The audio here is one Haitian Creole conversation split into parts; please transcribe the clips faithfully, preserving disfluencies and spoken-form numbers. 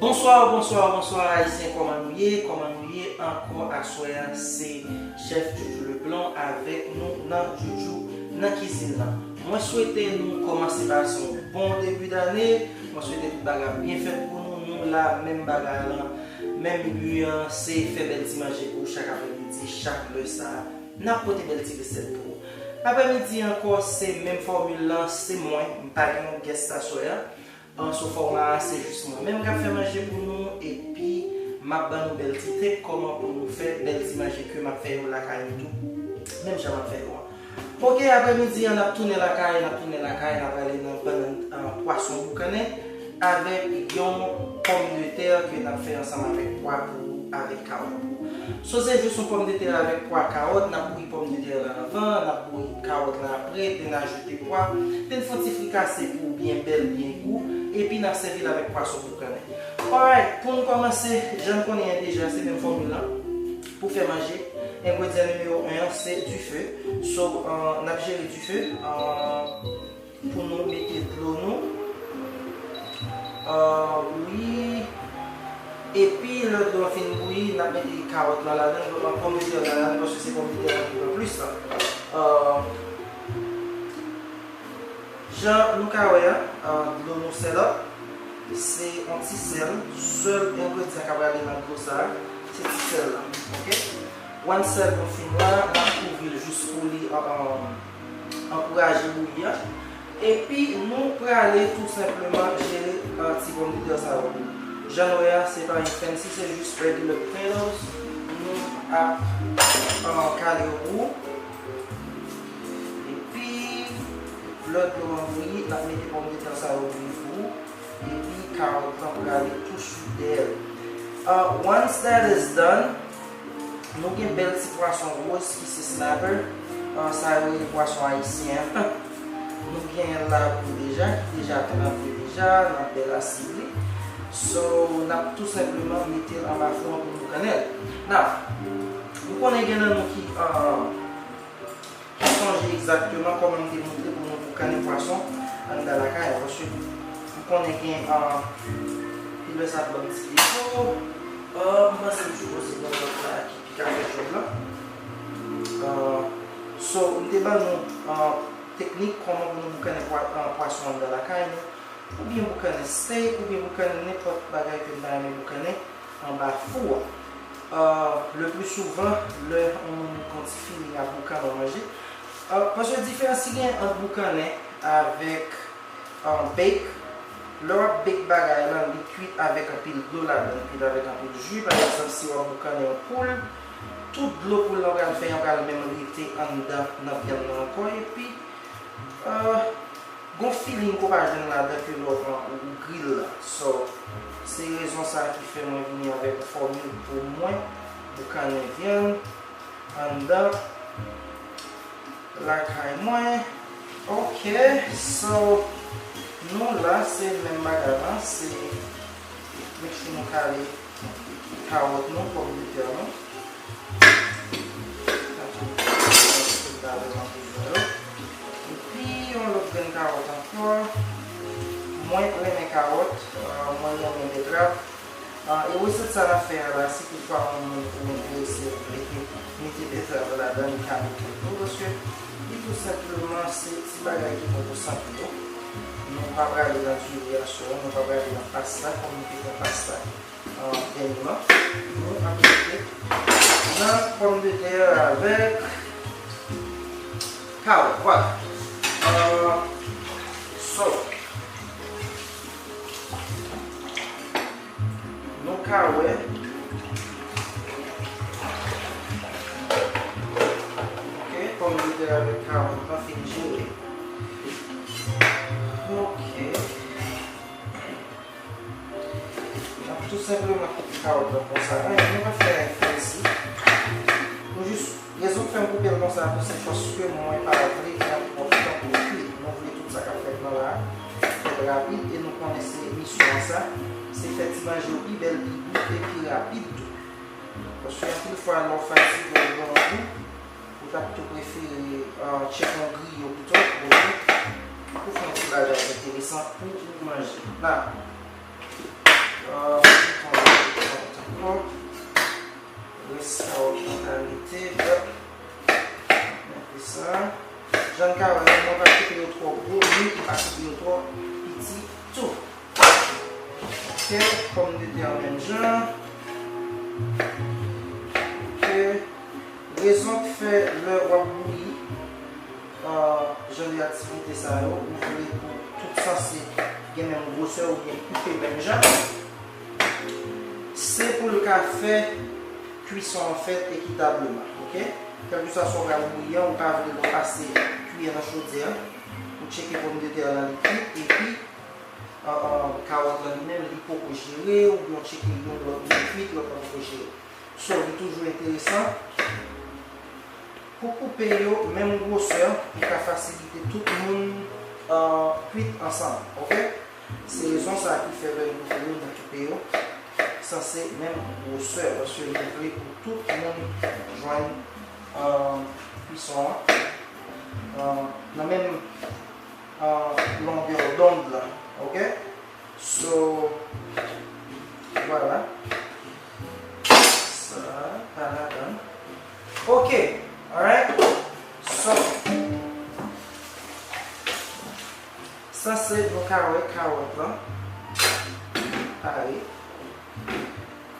Bonsoir, bonsoir, bonsoir Ayisyen, kòman nou ye? Kòman nou ye ankò aswè a? Se Chèf Djoudjou Leblanc avèk nou nan Djoudjou nan kizin nan. Mwen swete nou kòmanse pase yon bon debi dane. Mwen swete tout bagay byen fèt pou nou. Nou la, menm bagay lan, menm bi an, se fè bèl ti manje pou ou chak aprèmidi, chak lè sa a. N ap pote bèl ti resèt pou ou. Aprèmidi ankò, se menm fòmil lan, se mwen, m pa gen yon guest aswè a. An, sou fòma a, se jis mwen menm k ap fè manje pou nou, epi m ap ban nou bèl ti tip kòman pou nou fè bèl ti manje ke m ap fè yo lakay nou tou, menm jan m ap fè yo an. Oke, aprèmidi an, n ap tounen lakay, n ap tounen lakay, n ap prale nan bannann, an, pwason boukannen avèk yon pòmdetè ke n ap fè ansanm avèk pwa pou ou, avèk kawòt pou ou. So, se jis yon pòmdetè avèk pwa, kawòt, n ap bouyi pòmdetè lan anvan, n ap bouyi kawòt lan apre, then n ajoute pwa, then fè yon ti frikase pou byen bèl, byen gou, epi n ap sèvi l avèk pwason boukannen. Alright, pou nou kòmanse, jan n konnen an deja, se menm fòmil lan. Pou fè manje, engredyan nimewo en an, se dife. So, an, n ap jere dife, an, pou nou mete dlo nou. Ah, wi. Epi, lè dlo an fin bouyi, n ap mete kawòt lan ladan, pòmdetè lan ladan, paske se pòmdetè lan ki pran plis tan. Ah, jan nou ka wè a, ah, dlo nou sèl up, se yon ti sèl, sèl engredyan k ap rale nan dlo sa a, se ti sèl lan, oke? Once sèl nou fin la, n ap kouvri l jis pou li, ah, ah, ankouraje bouyi an. Epi nou prale tou senpleman jere, ah, ti pòmdetè sa yo. Jan nou wè a, se pa yon fancy, se jis regular potatoes. Nou ap, ah, kale yo pou ou. Epi, lè dlo an bouyi, n ap mete pòmdetè sa yo bouyi pou ou. Epi kawòt lan prale tou swit dèyè l. Ah, once that is done, nou gen bèl ti pwason wòz ki se snapper. Ah, sa yo rele pwason ayisyen an. Nou genyen l la pou deja, ki deja trempe deja nan bèl asid li. So, n ap tou senpleman mete l anba fou an pou nou boukannen l. Now, nou konnen gen nan nou ki, ah, ki sonje egzakteman kòman m te montre pou nou boukannen pwason anndan lakay la, paske m konnen gen, ah, pi lwen sa ap ban m ti defo. Ah, m panse m jis poze bon lòt la ki pi ka fè djòb la. Ah, so, m te ban nou, ah, teknik kòman pou nou boukannen pwa-, ah, pwason anndan lakay nou, oubyen boukannen steak, oubyen boukannen nenpòt bagay ke n ta renmen boukannen anba fou a. Ah, le pli souvan, lè yon moun gen yon ti feeling ap boukannen yon manje, ah, paske diferans ki gen ant boukannen avèk, ah, bake, lè w ap bake bagay lan, li kwit avèk anpil dlo ladan, li kwit avèk anpil ji. Pa egzanp, si w ap boukannen yon poul, tout dlo poul lan pral fè an pral menm rete anndan nan vyann nan ankò, epi, ah, gon feeling ke w pa jwenn ladan ke lè w pran ou, ou grill la. So, se rezon sa a ki fè mwen vini avèk yon fòmil pou mwen boukannen vyann anndan lakay mwen. Ok, so, nou la, se menm bagay lan, se make sure nou kale kawòt nou, pòmdetè nou. Epi yon lòt grenn kawòt ankò. Mwen renmen kawòt, ah, mwen renmen betrav. Ah, e resèt sa n ap fè a la, si toutfwa yon moun ou enterese, ou vle mete betrav ladan, li ka mete l tou, paske li tou senpleman se ti bagay ki bon pou sante nou. Nou pa prale nan diri aswè a, nou pa prale nan pasta, kòm nou te fè pasta, ah, dènyèman. Nou ap mete nan pòmdetè avèk kawòt, vwala. Ah, so, nou ka wè. Ok, pòmdetè avèk kawòt lan fin jere. Ok. N ap tou senpleman koupe kawòt lan konsa. Anyen, nou pa fè anyen fancy. Nou jis, rezon k fè m koupe l konsa tou, se paske mwen pa vle pran twòp tan pou l kuit. Nou vle tout sa k ap fèt nan la a fèt rapid, e nou konnen se misyon an sa, se fè ti manje yo pi bèl, pi gou e pi rapid tou. Paske anpil fwa, lè w fatige, w grangou, ou t ap tou prefere, ah, tcheke yon griyo pito, ou, ou fè yon ti bagay enteresan pou ou manje. La, Ah, ankò. Rès kawòt lan ka rete, but, mete sa. Jan n ka wè, mwen pa koupe yo twò gwo, ni m pa koupe yo twò piti tou. Ok, pòmdetè an menm jan. Ok. Rezon k fè lè w ap bouyi, ah, jan de aktivite sa yo, ou vle pou tout sanse gen menm gwosè oubyen koupe menm jan, se pou l ka fè kwison an fèt ekitableman, ok? Kèlkeswa sa w pral bouyi an, ou pa vle lè w pase kiyè nan chodyè an, ou tcheke pòmdetè an nan likid, epi, ah, ah, kawòt lan li menm, li poko jere, oubyen w tcheke youn lòt li kwit, lòt la poko jere. So, li toujou enteresan pou koupe yo menm gwosè pou ka fasilite tout moun, ah, kwit ansanm, ok? Se rezon sa ki fè lè nou koupe yo, nou koupe yo sanse menm gwosè, paske nou vle pou tout moun jwenn, ah, kwison an, ah, nan menm, ah, longè dond la, ok? So, vwala. Sa pa ladan. Ok, alright. So, sanse nou ka wè kawòt lan pare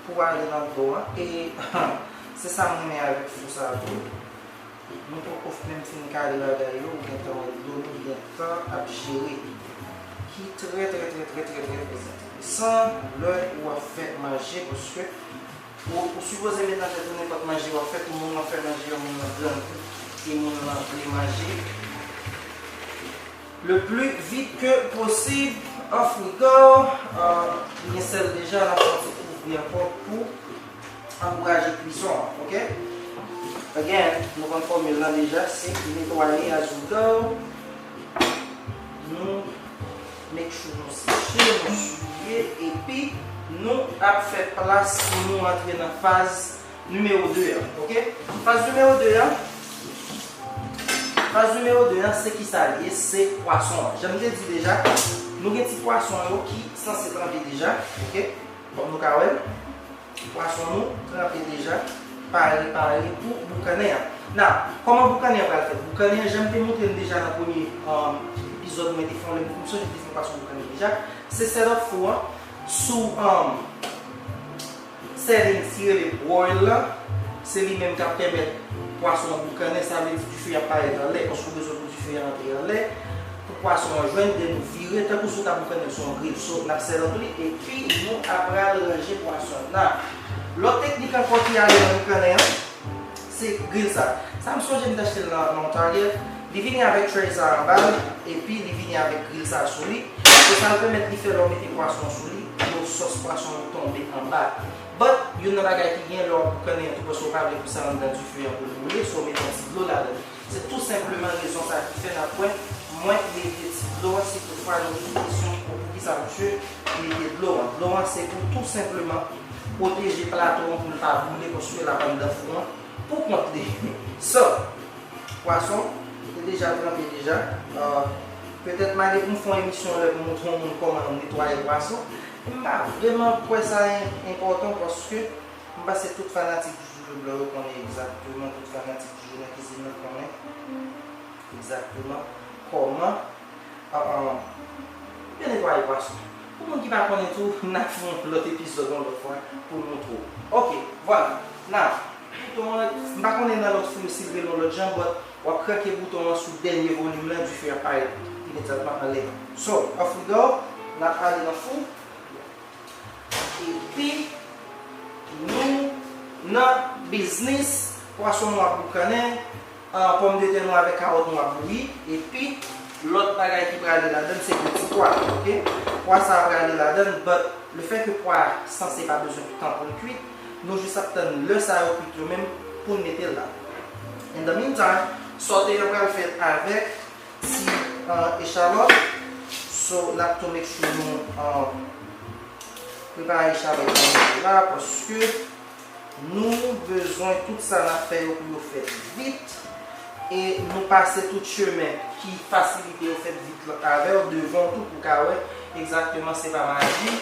pou ale nan dlo an. E se sa m renmen avèk fou sa a tou. Nou poko menm fin kale bagay yo, ou gentan wè dlo nou gentan ap jere. Ki trè, trè, trè, trè, trè, trè, trè enteresan lè w ap fè manje, paske ou, ou sipoze met nan tèt ou nenpòt manje w ap fè pou moun nan fè manje an, moun nan grangou, e moun nan vle manje le plus vite que possible an frigo. Ah, gen sèl deja, n ap fè yon ti kouvri ankò pou ankouraje kwison an, ok? Again, nou konn fòmil lan deja, se netwaye as we go. Nou make sure nou seche, nou siye, epi nou ap fè plas pou nou antre nan faz nimewo de an, ok? Faz nimewo de an, faz nimewo de an, se ki sa l ye? Se pwason an. Jan m te di deja, nou gen ti pwason yo ki sanse tranpe deja, ok? Kòm nou ka wè l, pwason nou tranpe deja, pare, pare pou boukannen an. Now, kòman boukannen an pral fèt? Boukannen an, jan m te montre n deja nan premye, um, epizòd mwen te fè, lè m sonje m te fè pwason boukannen deja, se set up fou an sou, um, settings ki rele broil lan, se li menm k ap pèmèt pwason an boukannen, sa vle di dife a ap parèt anlè, paske w bezwen pou dife a antre anlè, pou pwason an jwenn, then nou vire, tankou si w ta boukannen l sou yon grill. So, n ap set up li, epi nou ap pral ranje pwason an. Now, lòt teknik ankò ki ale nan boukannen an, se grill sa. Sa m sonje m t achte l nan, nan Target. Li vini avèk tray sa anba l, epi li vini avèk grill sa sou li. Se sa l pèmèt li fè lè w mete pwason sou li, dlo sòs pwason yo tonbe anba. But, youn nan bagay ki gen lè w ap boukannen an tou, paske w pa vle pou sa anndan dife an pou l boule, so w mete yon ti dlo ladan l. Se tou senpleman rezon sa ki fè n ap wè mwen mete ti dlo an, si toutfwa nou gen kesyon pou poukisa misye mete dlo an. Dlo an se pou tou senpleman pwoteje plato an pou l pa boule, paske l ap anndan fou an pou kont li. So, pwason, li deja tranpe deja. Euh, petèt m a gen pou m fè yon emisyon lè pou m montre yon moun kòman netwaye pwason. M pa vrèman kwè sa en-, enpòtan, paske m panse tout fanatik Joujou Leblanc yo konnen egzakteman, tout fanatik Joujou nan kizin nan konnen egzakteman kòman, ah, ah, yo netwaye pwason. Pou moun ki pa konnen tou, n a fè yon lòt epizòd yon lòt fwa pou n montre w. Ok, vwala. Now, bouton an, m pa konnen nan lòt fou yo si l rele yon lòt jan, but w ap krake bouton an sou dènye volim lan, dife a parèt imedyatman anlè. So, off we go, n ap ale nan fou. Epi, nou nan biznis, pwason nou ap boukannen, ah, pòmdetè nou avèk kawòt nou ap bouyi, epi lòt bagay ki prale ladann se de ti pwa, ok? Pwa sa a prale ladann, but le fait que pwa a sanse pa bezwen tan pou l kwit, nou jis ap tann lè sa yo kwit yo menm pou n mete l la. In the meantime, sòte an pral fèt avèk ti, ah, echalòt. So, n ap tou make sure nou, ah, prepare echalòt nou la, paske nou bezwen tout sa n ap fè yo pou yo fèt vit. E nou pase tout chemen ki fasilite yo fèt vit lan avè w, devan w tou pou w ka wè egzakteman se pa maji.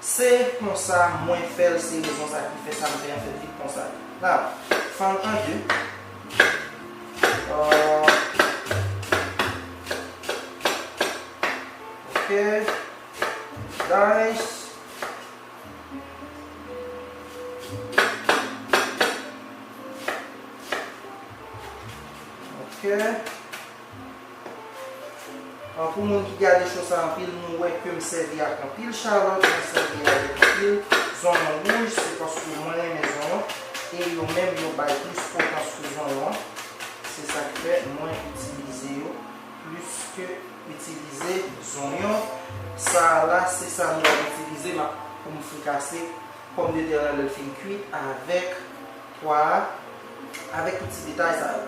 Se konsa mwen fè l, se rezon sa ki fè sa m fè an fèt vit konsa. Now, fann an de. Uh, ok. Dice. Ok. An, pou moun ki gade show sa anpil, nou wè ke m sèvi ak anpil chalòt, mwen sèvi avèk anpil zonyon wouj, se paske mwen renmen zonyon, e yo menm yo bay plis potans pou zonyon an. Se sa k fè mwen itilize yo plis ke itilize zonyon. Sa a la, se sa nou ap itilize, m ap, pou m frikase pòmdetè lan lè l fin kuit avèk pwa a, avèk tout ti detay sa yo.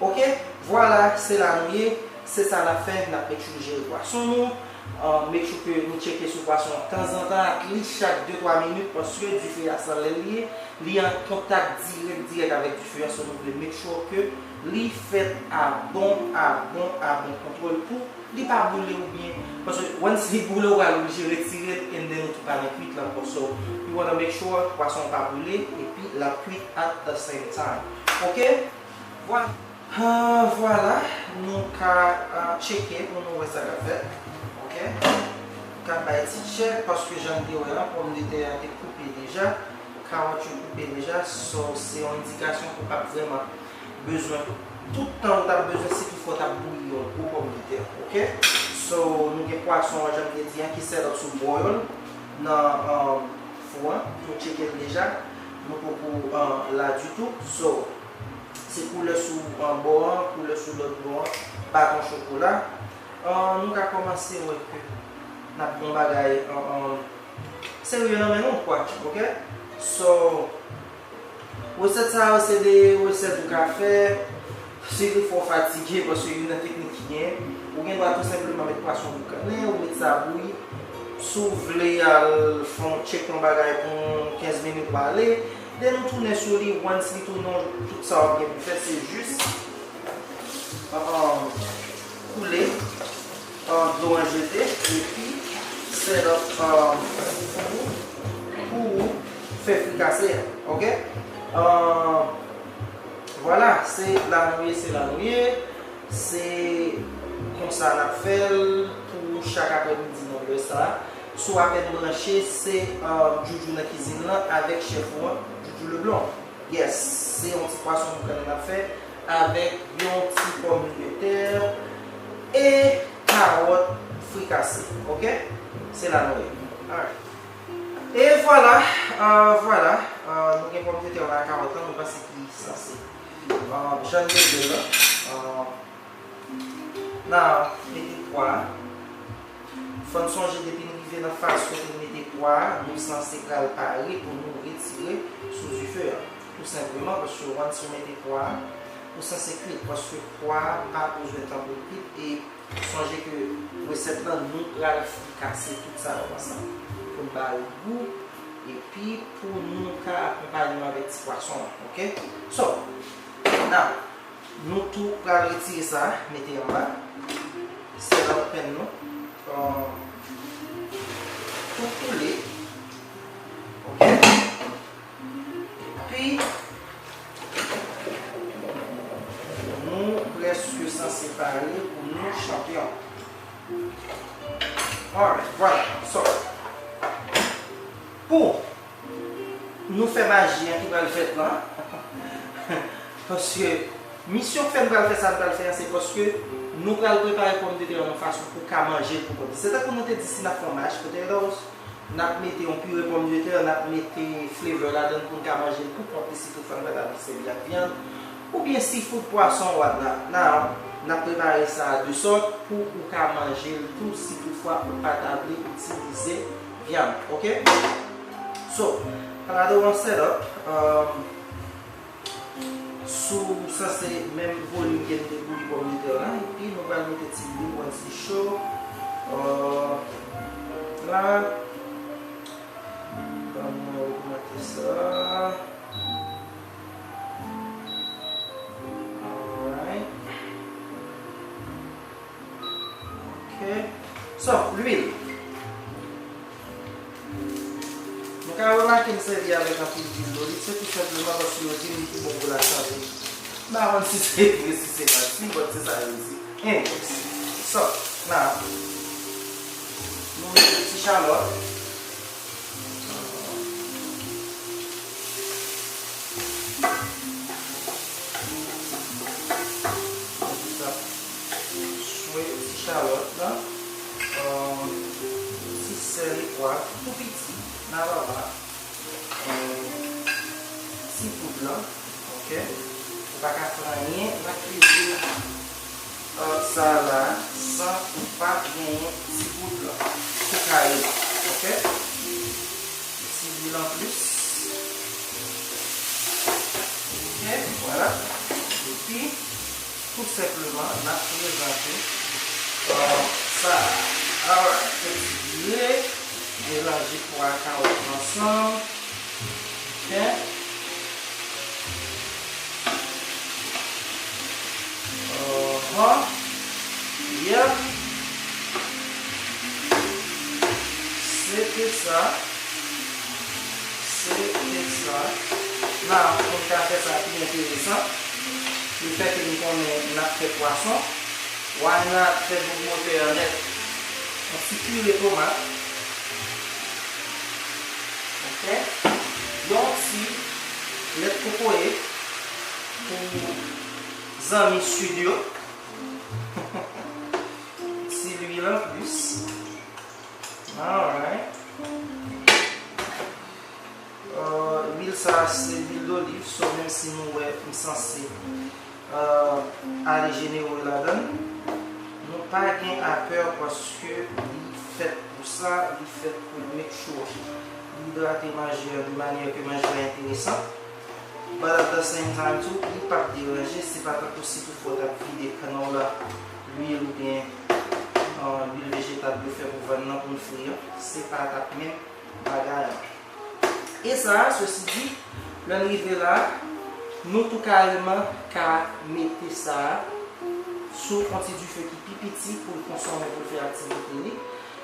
Ok, vwala, se la nou ye, se sa n ap fè, n ap make sure nou jere pwason nou, uh, make sure ke nou tcheke sou pwason an tanzantan, at least chak de twa minit, paske dife a se lan lè l ye, li an kontak dirèk, dirèk avèk dife a, so nou vle make sure ke li fèt a bon, a bon, a bon kontwòl pou li pa boule oubyen, paske once li boule, ou pral oblije retire l, and then ou tou pa nan kuit la ankò. So, you wanna make sure pwason an pa boule, epi l ap kuit at the same time. Ok? Vwala. Ah, vwala, nou ka, ah, tcheke pou nou wè sa k ap fèt. Ok? Nou ka bay ti tchèk, paske jan n te wè an, pòmdetè an te koupe deja, kawòt yo koupe deja, so se yon endikasyon ke w p ap vrèman bezwen tout tan ou t ap bezwen si toutfwa w t ap bouyi yon gwo pòmdetè, ok? So, nou gen pwason an, jan m te di an, ki set up sou boil nan, um, fou an. Nou tcheke l deja. Nou poko, uh, la ditou. So, se koulè sou, uh, bò an, koulè sou lòt bò an, baton chokola. Uh, nou ka kòmanse wè ke n ap gen yon bagay, uh, um, serye nan men nou, kwa, ok? So, resèt sa yo se de resèt ou ka fè, sitou fò w fatige, paske youn nan teknik ki genyen, ou gen dwa tou senpleman met pwason boukannen, ou met sa bouyi. Si w vle al fè yon tchèk yon bagay pou yon kenz minit, w ale. Den nou tounen sou li, once li tounen, tout sa w ap gen pou fè, se jis, um, koule, uh, dlo an jete, epi set up, um, fou pou fè frikase a, ok? Uh, vwala, se la nou ye, se la nou ye. Se konsa n ap fè l pou chak aprèmidi nan lè sa. Si w apèn branche, se, uh, Djoudjou nan kizin lan avèk chèf ou an, Djoudjou Leblanc. Yes, se yon ti pwason boukannen n ap fè avèk yon ti pòmdetè e kawòt frikase, ok? Se la nou ye. Alright. E vwala, ah, vwala, ah, nou gen pòmdetè yo la, kawòt lan, nou panse ki sanse, ah, jan n te di l lan, ah, n a mete pwa a. Fò n sonje, depi n rive nan faz kote n mete pwa a, nou sanse pral pare pou nou retire sou dife a. Tou senpleman, paske once ou mete pwa a, ou sanse kuit, paske pwa a pa bezwen tan pou l kuit, e sonje ke resèt lan, nou pral frikase tout sa yo ansanm pou n ba yo gou, epi pou nou ka akonpaye yo avèk ti pwason an, ok? So, now, nou tou pral retire sa, mete anba. Sèl ak pen nou. Euh, tou koule. Ok. Epi, nou prèske sanse pare pou nou chanpyon. Alright, vwala. So, pou nou fè maji an ki pral fèt lan. Paske misyon k fè n pral fè sa n pral fè an, se paske nou pral prepare pòmdetè an yon fason pou w ka manje l pou kont li. Se tankou nou te di si n ap fè yon mashed potatoes, n ap mete yon pire pòmdetè, n ap mete flavor ladan l pou n ka manje l pou kont li, sitou fwa n pa ta vle sèvi ak vyann. Oubyen seafood, pwason, what not. Now, n ap prepare sa a de sòt pou ou ka manje l tou si toutfwa ou pa ta vle itilize vyann, ok? So, another one set up, um, sou sanse menm volim ke n te bouyi pòmdetè la, epi nou pral mete ti lwil, yon ti cho, uh, la, ban mwen ogmante sa. Alright. Ok. So, lwil. Ou ka remake m sèvi avèk anpil lwil doliv, se tou senpleman paske yo di m li pi bon pou lasante. M pa konn si se vre, si se manti, but se sa yo di. Anyways, so, now, nou mete ti chalòt. Mwen jis ap swe ti chalòt la. Um, ti sèl e pwav tou piti, nan lava. Um, ti poud lan, ok? Ou pa ka fè anyen nan kwizin, uh, sa la san ou pa genyen ti poud lan. Ou ka ye, ok? Ti lwil an plis. Ok, vwala. Epi, tou senpleman, n ap prezante, euh, sa. Alright, fè ti vire, melanje pwa ak kawòt ansanm. Ok. Uh-huh. Yep. Se te sa. Se te sa. Now, pou n ka fè sa pi enteresan, lefètke nou konnen n ap fè pwason, why not fè gwo motè an nèt? Yon ti pire tomat. Ok? Yon ti lèt kokoye pou zanmi sid yo. Ti lwil an plis. Alright. Euh, lwil sa a se lwil doliv, so menm si nou wè m sanse, euh, ale jenere ladan l, nou pa gen apè paske li fèt pou sa, li fèt pou make sure li idrate manje a de manyè ke manje a enteresan. But at the same time too, li p ap deranje, se pa tankou si toutfwa w t ap vide canola, lwil oubyen, euh, lwil vejetal yo fè pou vann nan pou n fri an, se pa t ap menm bagay an. E sa, sesi di, lè n rive la, nou tou kareman ka mete sa sou yon ti dife ki pi piti pou l konsome, pou l fè aktivite li.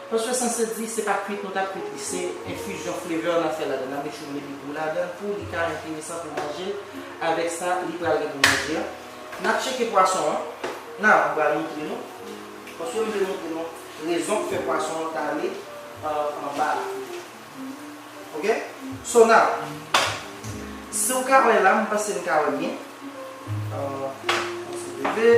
Paske sanse di, se pa kwit nou t ap kwit li, se enfizyon flavor n ap fè ladan l, n ap mete yon epi gou ladan l pou li ka enteresan pou manje avèk sa li pral gen pou manje an. N ap tcheke pwason an. Nan, m pral montre nou. Paske m vle montre nou rezon k fè pwason an t ale, euh, anba la. Ok? So now, si w ka wè la, m panse n ka wè byen. Euh, panse bebe.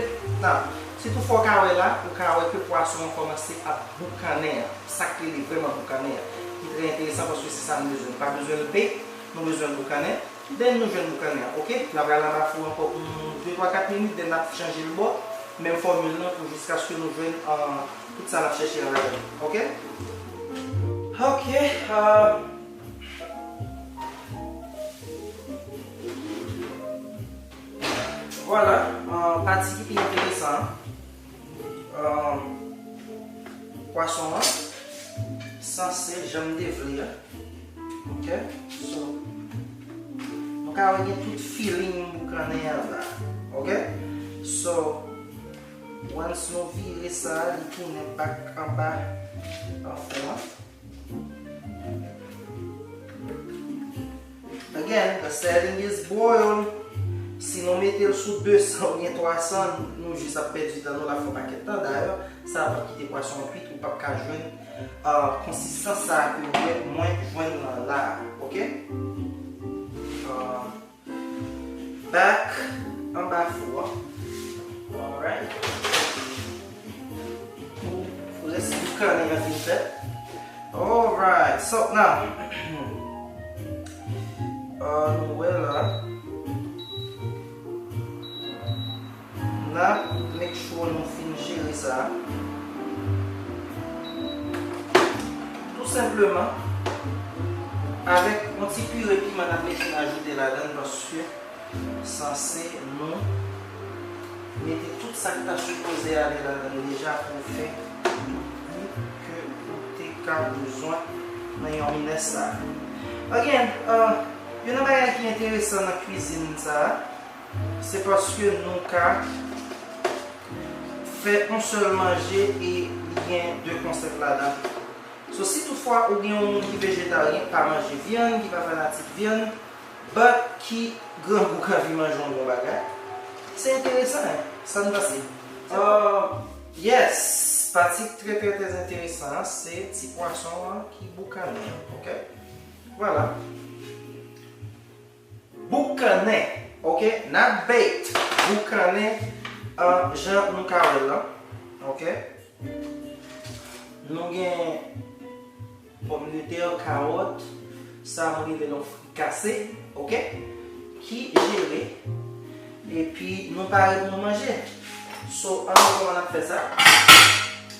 Now, si toutfwa w ka wè la, ou ka wè ke pwason an kòmanse ap boukannen an. Sa k rele vrèman boukannen an. Ki trè enteresan paske se sa n bezwen. Nou pa bezwen l bake, nou bezwen l boukannen. Then nou jwenn boukannen an, ok? N ap ral anba fou ankò pou yon de, twa, kat minit, then n ap chanje l bò. Menm fòmil lan pou jiskaske nou jwenn, euh, tout sa n ap chèche an ladan l, ok? Ok, euh, vwala, euh, pati ki pi enteresan an. Euh, pwason an sanse jan m te vle a. Ok? So, nou ka wè gen tout feeling boukannen an la. Ok? So, once nou vire sa, li tounen back anba an fon an. Again, the setting is boil. Si nou mete l sou de san oubyen twa san, nou jis ap pèdi tan nou, l ap fè yon pakèt tan. Dayè, sa p ap kite pwason an kwit, ou p ap ka jwenn, euh, konsistans sa a ke mwen, mwen jwenn lan la a, ok? Euh, Back anba fou an. Alright. Pou rès boukannen an fin fèt. Alright. So now, uh, nou wè la. N ap make sure nou fin jere sa. Tou senpleman, avèk yon ti pire piman n ap mete n ajoute ladan l, paske sanse nou mete tout sa k ta sipoze ale ladan l deja pou fè tout gou ke ou te ka bezwen nan yon minès sa. Again, uh, youn nan bagay ki enteresan nan kwizin sa, se paske nou ka fè yon sèl manje e li gen de konsèp ladan. So, Si toutfwa ou gen yon moun ki vejetaryen, pa manje vyann, ki pa fanatik vyann, but ki grangou k anvi manje yon bon bagay, se enteresan, hein? Sa n panse? Uh, yes, pati trè, trè, trè enteresan an, se ti pwason an ki boukannen, ok? Vwala. Boukannen, ok? Not bait. Boukannen, uh, jan nou ka wè l lan, ok? Nou gen pòmdetè, kawòt, sa mwen rele yon frikase, ok? Ki jere. Epi nou pare pou nou manje. So, ann wè kòman n ap fè sa.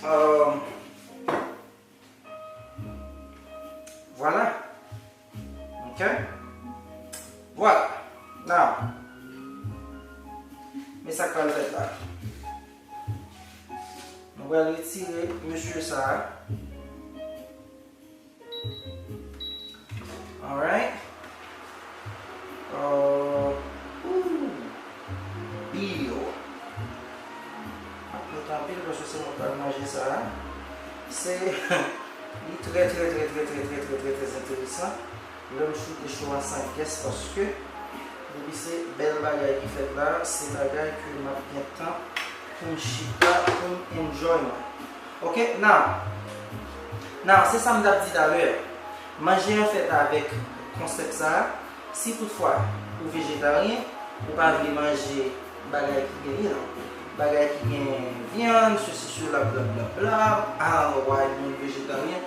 Um, vwala. Ok? Vwala. Now, men sa k pral fèt la. Nou pral retire mesye sa a. Alright. Uh, ooh, Biyo. M ap mete anpil paske se mwen k pral manje sa a. Se, li trè, trè, trè enteresan. Lè m choute cho a san gès paske depi se bèl bagay ki fèt la, se bagay ke m ap gen tan pou m chita, pou m enjoy mwen. Ok, now, now, se sa m t ap di talè. Manje an fèt avèk konsèp sa a. Si toutfwa ou vejetaryen, ou pa vle manje bagay ki gen, you know, bagay ki gen vyann, sesi, sela, blablabla, I don't know why moun vejetaryen.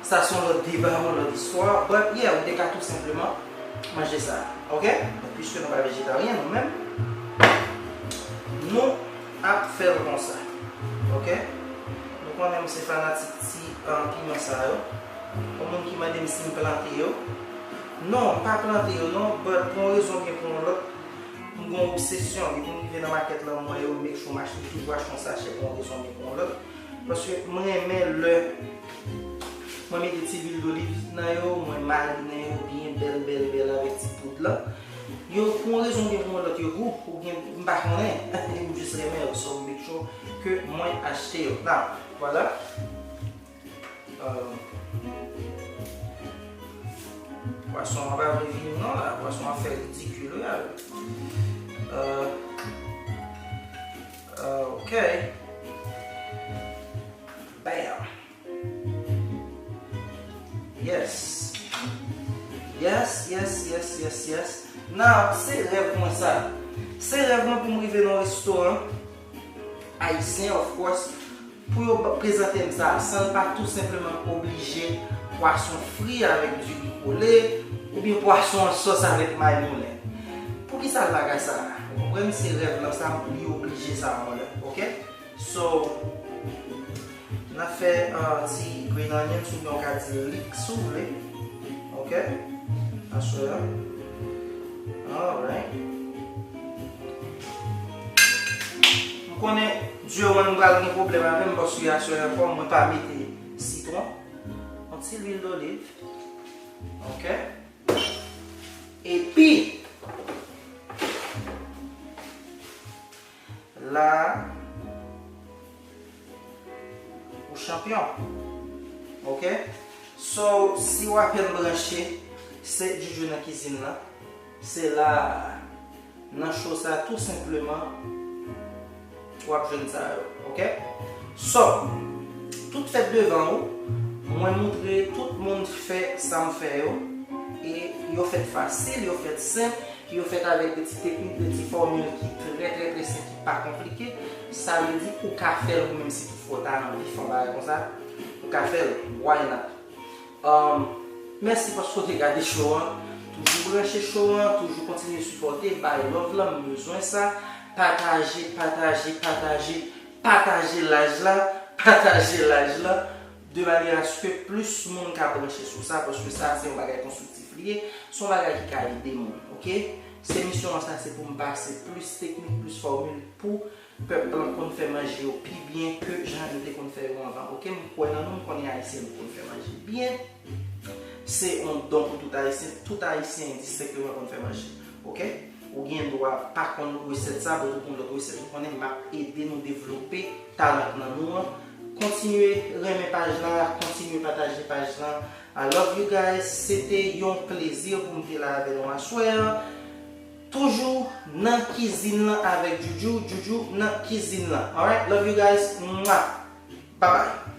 Sa se yon lòt deba, yon lòt istwa. But yeah, ou te ka tou senpleman manje sa, ok? But piske nou pa vejetaryen, nou menm, nou ap fè l konsa, ok? Nou konnen m se fanatik ti, uh, piman sa yo. Yon moun ki mande m si m plante yo. Non, m pa plante yo, non, but pou yon rezon oubyen pou yon lòt, m gen yon obsesyon. Depi m rive nan makèt lan, m wè yo, m make sure m achte, toujou achte yon sachè pou yon rezon oubyen pou yon lòt. Paske mwen renmen lè mwen mete ti lwil doliv nan yo, mwen marinen yo byen bèl, bèl, bèl avèk ti poud lan. Yo, pou yon rezon oubyen pou yon lòt, yo gou, oubyen m pa konnen, m jis renmen yo, so m make sure ke mwen achte yo. Now, vwala. Euh, pwason an pa vle vini non la, pwason an fè ridikil wi avè. Euh, euh, ok. Bam. Yes. Yes, yes, yes, yes, yes. Now, se rèv mwen sa. Se rèv mwen pou m rive nan restoran ayisyen, of course, pou yo ba- prezante m sa, san l pa tou senpleman oblije pwason fri avèk diri kole, oubyen pwason an sòs avèk may moulen. Poukisa l bagay sa a? Ou konprann, se rèv lan sa, li oblije sa yon lè, ok? So, n ap fè, uh, ti green onions, oubyen w ka di lik si w vle. Ok? Aswè a. Alright. M konnen Joe mwen pral gen pwoblèm avè m paske aswè a ankò mwen pa mete sitwon. Yon ti lwil doliv. Ok? Epi, la, ou chanpyon. Ok? So, si w apèn branche, se Djoudjou nan kizin nan. Se la, nan cho sa, tou senpleman, w ap jwenn sa yo. Ok? So, tout fèt devan ou, mwen moutre tout moun fè sa m fè yo. E yo fèt fasil, yo fèt senp. Yo fèt avèk de ti teknik, de ti fòmil ki trè, trè, trè senp, ki pa konplike. Sa vle di ou ka fè l ou menm si toutfwa w ta anvi fè yon bagay konsa. Ou ka fè l, why not? Um, mèsi paske w te gade show an. Toujou branche show an, toujou kontinye sipòte, bay love lan, m bezwen sa. Pataje, pataje, pataje, pataje live la, pataje live la. De manyè aske plis moun ka branche sou sa, paske sa se yon bagay konstriktif li ye, se yon bagay ki ka ede moun, ok? Se misyon an sa, se pou m pase plis teknik, plis fòmil pou pèp lan konn fè manje yo pi byen ke jan yo te konn fè yo anvan, ok? M kwè nan nou, m konnen Ayisyen nou konn fè manje byen. Se yon don pou tout Ayisyen, tout Ayisyen endistenkteman konn fè manje, ok? Ou gen dwa pa konn resèt sa, but ou konn lòt resèt, m konnen m ap ede nou devlope talan k nan nou an, Kontinye renmen paj la, kontinye pataje paj la. I love you guys. Se te yon plezi pou m te la avè nou aswè a. Toujou nan kizin lan avèk Djoudjou, Djoudjou nan kizin lan. Alright, love you guys. Mwah. Bye bye.